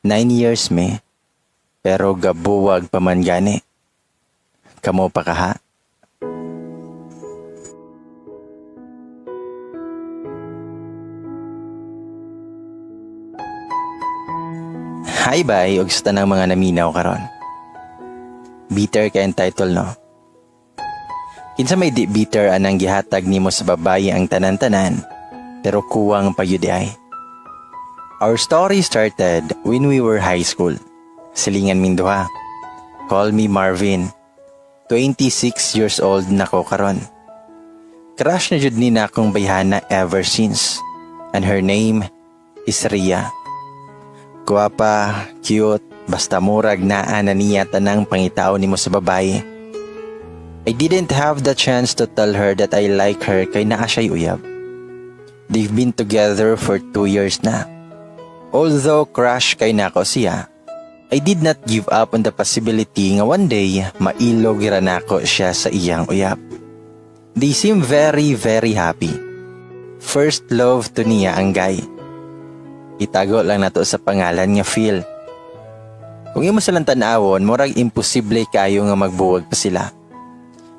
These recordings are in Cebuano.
9 years me, pero gabuwag pa man gani. Kamo pa kaha? Hi bye, ug sa tanang mga naminaw karon. Bitter kay ang title, no? Kinsa may di bitter anang gihatag nimo sa babaye ang tanan-tanan, pero kuwang pa gyud ay. Our story started when we were high school. Silingan ming duha. Call me Marvin. 26 years old na ko karon. Crush na jud ni na akong bayhana ever since. And her name is Ria. Guwapa, cute, basta murag naa na niya tanang pangitao nimo sa babaye. I didn't have the chance to tell her that I like her kay naa siya'y uyab. They've been together for 2 years na. Although crush kay nako siya, I did not give up on the possibility nga one day mailog ra nako siya sa iyang uyab. They seem very, very happy. First love to niya ang guy. Itago lang nato sa pangalan nga Phil. Kung imo silang tan-awon, murag imposible kayo nga magbuwag pa sila.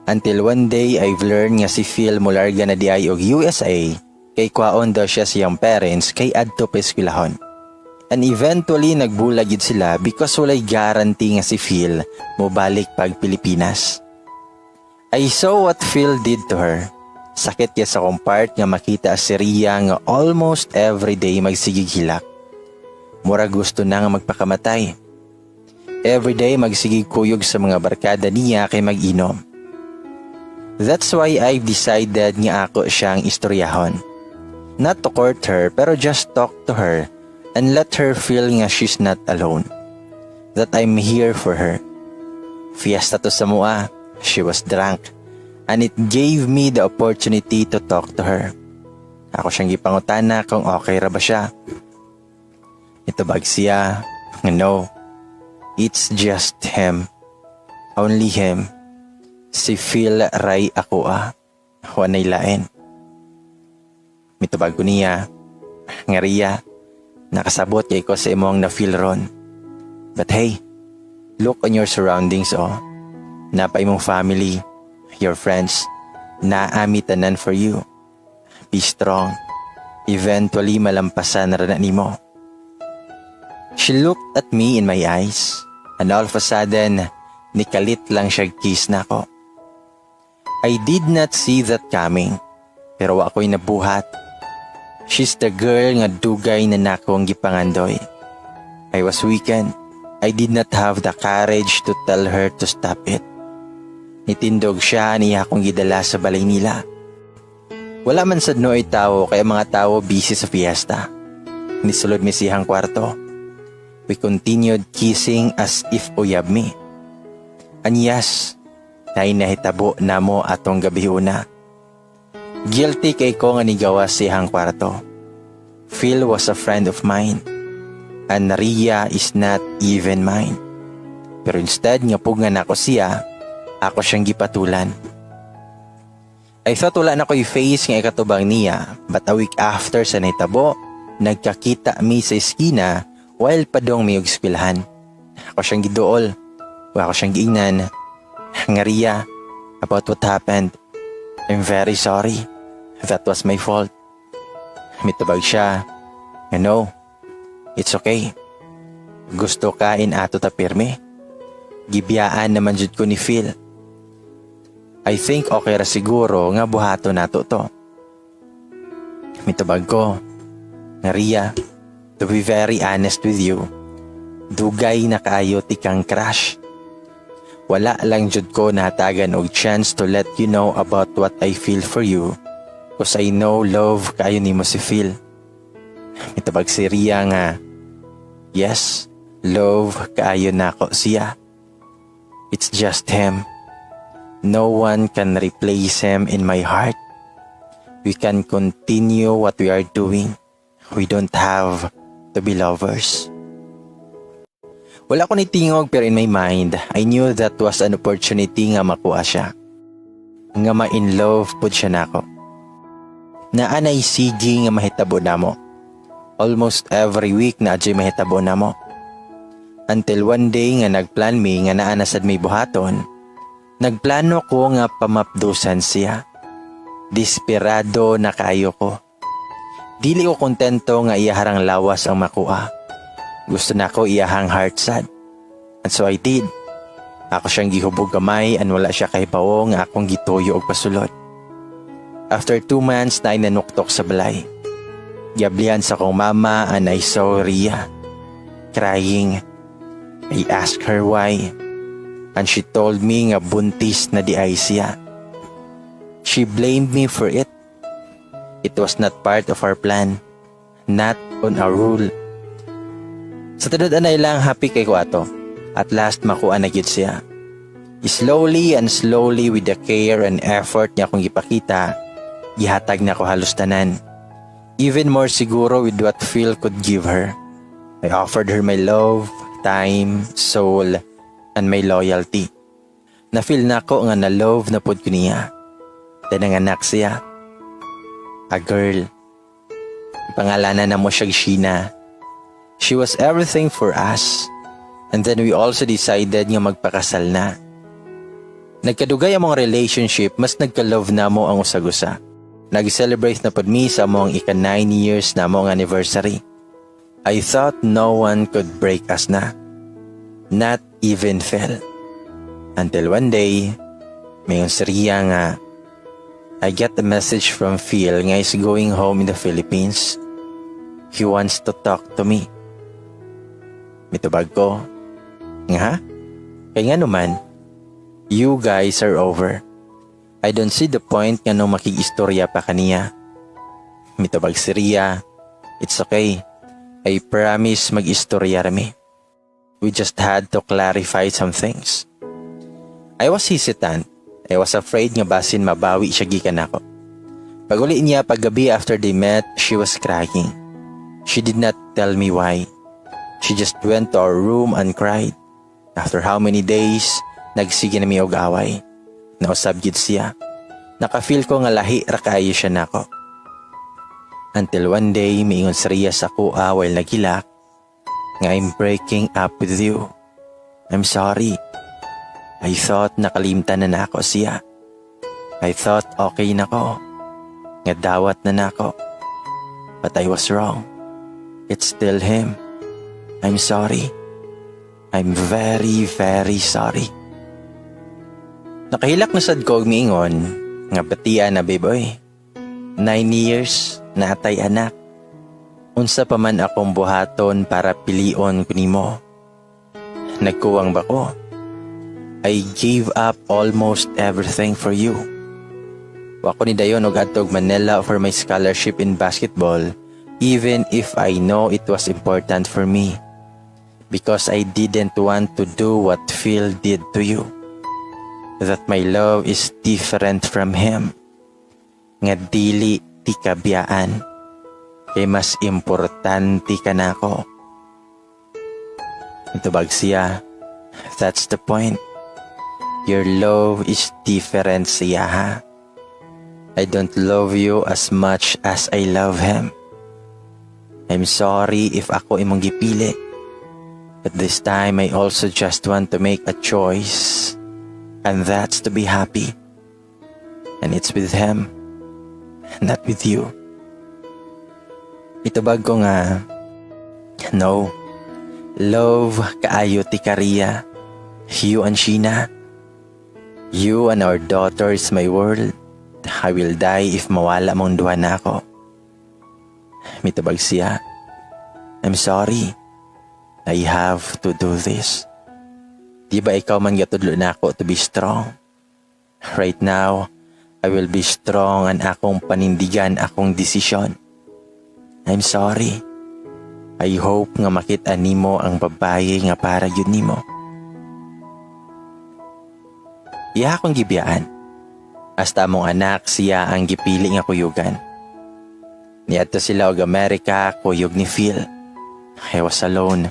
Until one day I've learned nga si Phil mularga na diay og USA kay kwaon daw siya siyang parents kay adto pa eskwelahon. And eventually nagbulag yun sila because walay guarantee nga si Phil mobalik pag Pilipinas. I saw what Phil did to her. Sakit kay sa akong part nga makita si Ria nga almost every day magsigig hilak. Mura gusto na nga magpakamatay. Every day magsigig kuyog sa mga barkada niya kay mag-inom. That's why I've decided nga ako siyang istoryahon. Not to court her, pero just talk to her and let her feel nga she's not alone. That I'm here for her. Fiesta to sa mua. She was drunk. And it gave me the opportunity to talk to her. Ako siyang gipangutana kung okay ra ba siya. Nitubag siya, "No, it's just him. Only him. Si Phil ray ako ah. Wanay lain." Mitubag ko niya, nga "Ria, nakasabot kay ko sa imong na-feel ron. But hey, look on your surroundings, oh. Naa pa imong family, your friends, naa mi tanan for you. Be strong. Eventually malampasan ra na nimo." She looked at me in my eyes and all of a sudden, nikalit lang siya kiss nako. I did not see that coming, pero wa ko'y nabuhat. She's the girl nga dugay na nakong gipangandoy. I was weakened. I did not have the courage to tell her to stop it. Nitindog siya, niya akong gidala sa balay nila. Wala man sad nooy tao kaya mga tao busy sa fiesta. Nisulod mi siyang kwarto. We continued kissing as if uyab mi. And yes, nay nahitabo namo atong gabi una. Guilty kay ko nga nigawas sa iyang kwarto. Phil was a friend of mine. And Ria is not even mine. Pero instead nga pugngan nako siya, ako siyang gipatulan. I thought wala na ko'y face nga ikatubang niya, but a week after sa nahitabo, nagkakita mi sa eskina while padong mi og eskwelahan. Ako siyang giduol. Wa ako siyang giingnan nga, "Ria, about what happened, I'm very sorry. That was my fault." Mitubag siya, "No, it's okay. Gusto ka in ato ta pirmi. Gibiyaan naman jud ko ni Phil. I think okay ra siguro nga buhato nato to." Mitubag ko, nga "Ria, to be very honest with you, dugay na kaayo tikang crush. Wala lang jud ko nahatagan og chance to let you know about what I feel for you 'cause I know love kaayo nimo si Phil." Mitubag si Ria nga, "Yes, love kaayo nako siya. It's just him. No one can replace him in my heart. We can continue what we are doing. We don't have to be lovers." Wala ko nitingog, pero in my mind, I knew that was an opportunity nga makuha siya. Nga ma-in love pud siya nako. Naanay sige nga mahitabo namo. Almost every week naa juy mahitabo namo. Until one day nga nagplan mi nga naa na sad may buhaton, nagplano ko nga pamapdusan siya. Desperado na kaayo ko. Dili ko kontento nga iyahang lawas ang makuha. Gusto na ko iyahang heart sad. And so I did. Ako siyang gihubog gamay and wala siya kahibawo nga akong gituyo og pasulod. After 2 months naay nanuktok sa balay. Giablihan sa akong mama and I saw Ria crying. I asked her why. And she told me nga buntis na diay siya. She blamed me for it. It was not part of our plan. Not on our rule. Sa tinud anay lang, happy kay ko ato. At last, makuha na gyud siya. Slowly and slowly, with the care and effort niya akong gipakita, gihatag na ko halos tanan. Even more siguro with what Phil could give her. I offered her my love, time, soul, and my loyalty. Na-feel na ko nga na-love na pod ko niya. Then nanganak siya. A girl. Pangalanan namo siya Sheena. She was everything for us. And then we also decided nga magpakasal na. Nagkadugay among relationship, mas nagka-love namo ang usag-usa. Nag-celebrate na pod mi sa among ika 9 years na among anniversary. I thought no one could break us na. Not even Phil. Until one day, miingon si Ria nga, "I get a message from Phil nga is going home in the Philippines. He wants to talk to me." Mitubag ko, nga ha? Kay nga naman, you guys are over. I don't see the point nga nung makig-istorya pa kaniya. Mitubag si Ria, "It's okay. I promise, mag-istorya rami. We just had to clarify some things." I was hesitant. I was afraid nga basin mabawi siya gikan nako. Pag-uli niya paggabi after they met, she was crying. She did not tell me why. She just went to our room and cried. After how many days, nagsige na mi og away. Nausab gid siya. Naka-feel ko nga lahi ra kaayo siya nako. Until one day, miingon si Ria sa akoa while naghilak, nga "I'm breaking up with you. I'm sorry. I thought nakalimtan na nako siya. I thought okay na ko. Nga dawat na nako. But I was wrong. It's still him. I'm sorry. I'm very, very sorry." Nakahilak na sad ko og miingon nga batian na, babe oy. 9 years naa tay anak. Unsa pa man akong buhaton para pilion ko nimo? Nagkuwang ba ko? I gave up almost everything for you. Wa ko nidayon og adtog Manila for my scholarship in basketball, even if I know it was important for me. Because I didn't want to do what Phil did to you. That my love is different from him. Nga dili ti kabiyaan. Kay mas importante ka nako. Itubag siya, "That's the point. Your love is different siya ha. I don't love you as much as I love him. I'm sorry if ako imong gipili. But this time I also just want to make a choice. And that's to be happy. And it's with him, not with you." Itubag ko nga, "No. Love kaayo ti ka, Ria. You and Sheena. You and our daughter is my world. I will die if mawala mong duha nako." Mitubag siya, "I'm sorry. I have to do this. Di ba ikaw man gatudlo nako to be strong? Right now, I will be strong and akong panindigan akong desisyon. I'm sorry. I hope nga makita nimo ang babaye nga para yun nimo." Iya akong gibiyaan. Hasta among anak, siya ang gipili nga kuyugan. Niadto sila og Amerika kuyog ni Phil. I was alone.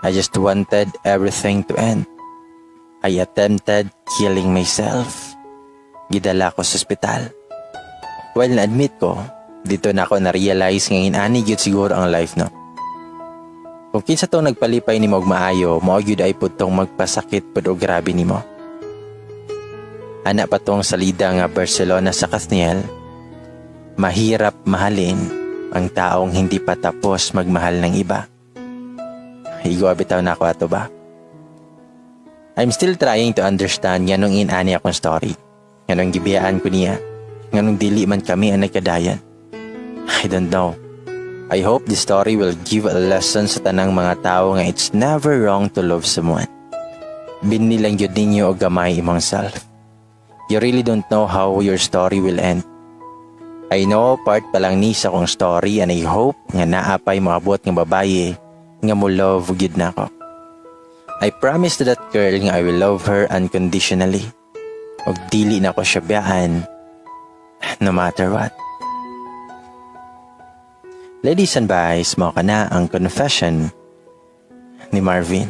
I just wanted everything to end. I attempted killing myself. Gidala ko sa ospital. While na-admit ko, didto na ako na-realize nga inani gyud siguro ang life, no. Kung kinsa tong nagpalipay nimo og maayo, mao gyud ay pud tong magpasakit pud og grabe nimo. Ana pa tong salida nga Barcelona sa Kathniel, mahirap mahalin ang taong hindi pa tapos magmahal ng iba. Higo bitaw na ako ato ba? I'm still trying to understand nganong inani akong story. Nganong gibiyaan ko niya. Nganong dili man kami ang nagkadayan. I don't know. I hope this story will give a lesson sa tanang mga tao nga it's never wrong to love someone. Binhi lang gyud ninyo og gamay imong self. You really don't know how your story will end. I know part pa lang ni sa akong story and I hope nga naa pay moabot nga babaye nga mo love gyud nako. I promise to that girl nga I will love her unconditionally. Og dili na ko siya biyaan no matter what. Ladies and guys, mao kana ang confession ni Marvin.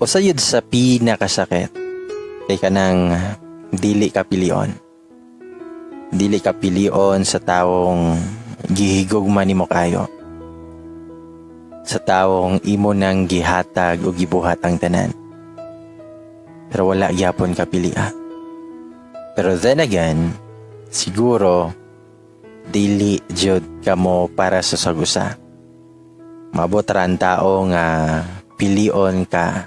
Usa yun sa pinakasakit kay kanang dili ka pilion. Dili ka pilion sa tawong gihigugma nimo kayo. Sa tawong imo nang gihatag o gibuhat ang tanan. Pero wala gyapon ka pilia. Pero then again, siguro dili jud kamo para sa sagusa. Maabot ra ang tao nga pilion ka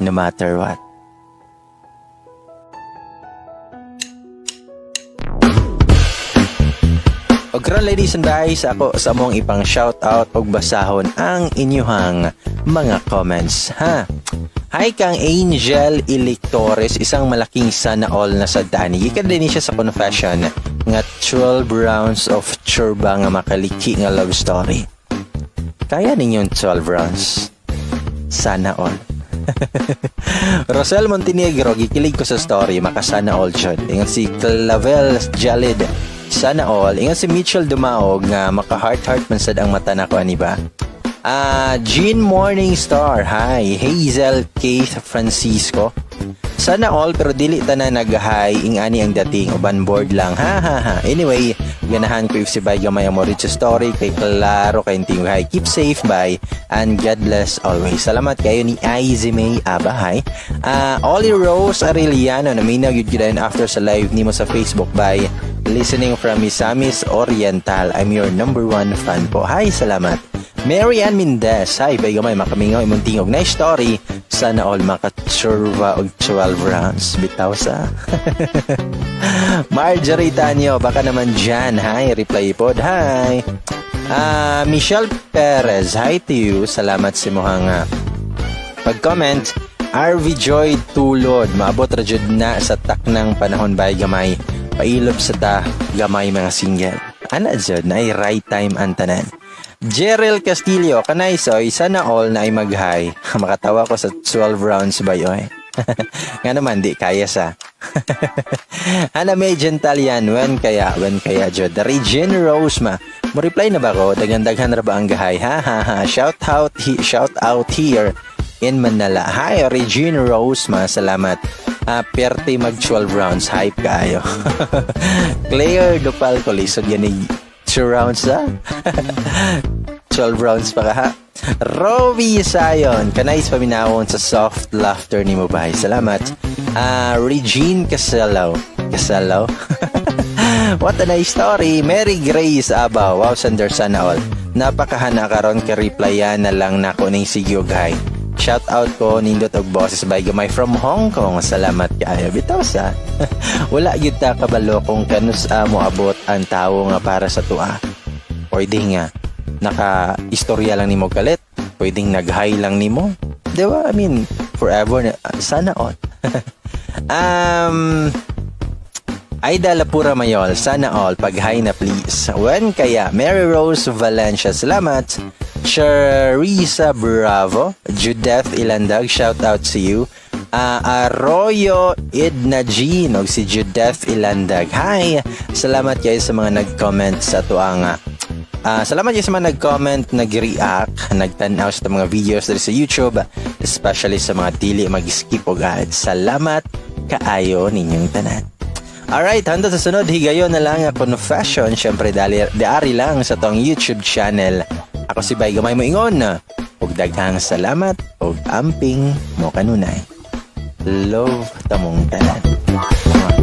no matter what. Og karon, ladies and guys, ako sa among ipang shout out og basahon ang inyuhang mga comments, ha. Hi kang Angel Electores, isang malaking sana all na sa dani. Gikan din siya sa confession nga 12 rounds of churba nga makaliki nga love story. Kaya ninyong 12 rounds? Sana all. Rosel Montenegro, gikilig ko sa story, makasana all jud. Ingon si Clavel Jalid, sana all. Ingon si Mitchell Dumaog nga maka heart heart man sad ang mata nako ani ba. Jean Morningstar, hi. Hazel Keith Francisco. Sana all, pero dili tanan nag-hi, ingani ang dating, uban board lang. Ha ha ha. Anyway, ganahan ko if si Bay gamay ang mo sa story kay klaro kay tingog. Hi. Keep safe, bye, and God bless always. Salamat kayo ni Aizy May Aba, hi. Ollie Rose Arellano, naminaw yun gyud after sa live nimo sa Facebook, bye. Listening from Misamis Oriental. I'm your number one fan po. Hi, salamat. Mary Ann Mendez, hi, bay gamay, makamingaw imong tingog. Nice story. Sana all makatsurva og 12 rounds. Bitaw sa. Marjorie Tanyo, baka naman dyan. Hi, reply pod. Hi. Michelle Perez, hi to you. Salamat sa imuhang pag-comment. RV Joy Tulod, maabot ra jud na sa taknang panahon, bay gamay. Pailob sa ta gamay mga single. Ana jud na ay right time ang tanan. Gerald Castillo, kanay soy, sana all na ay mag-hi. Makatawa ko sa 12 rounds ba oy. Nga naman, di kaya sa. Ana May Gentalian, when kaya jud? Regine Rose ma. Mo reply na ba ko? Daghan-daghan ra ba ang gahay? Ha ha ha. Shout out here in Manila. Hi, Regine Rose ma. Salamat. Perte mag 12 rounds. Hype kaayo. Claire Dupal ko, lisod yan ni 2 rounds ha. 12 rounds pa ka ha. Roby Sayon, kanais paminawon sa soft laughter ni mo, bay. Salamat. Regine Caselaw. Caselaw? What a nice story. Mary Grace Aba. Wow, sender, sana all. Napakahana karon ka replyan na lang nako ning sige og hi. Shout out ko, nindot og boses by gamay from Hong Kong. Salamat kaayo. Bitaw sa. Wala gyud ta kabalo kung kanus-a mo abot ang tawo nga para sa tua. Pwede nga naka istorya lang nimo kalit. Pwedeng nag-hi lang nimo. Di ba? I mean, forever na, sana all. Aida Lapura Mayol, sana all, pag-hi na please. When kaya? Mary Rose Valencia, salamat. Charissa Bravo, Judith Ilandag, shout out to you. Arroyo Idna Jean, og si Judith Ilandag. Hi! Salamat kayo sa mga nag-comment sa tuang salamat kayo sa mga nag-comment, nag-react, nagtanaw sa mga videos diri sa YouTube, especially sa mga dili mag-skip og ads. Salamat kaayo ninyong tanan. Alright, hangtod sa sunod, higayon na lang ang confession. Siyempre, dali, diari lang sa tong YouTube channel. Ako si Bay Gamay moingon. Ug daghang salamat ug amping mo kanunay. Love tamong tanan. Mwah.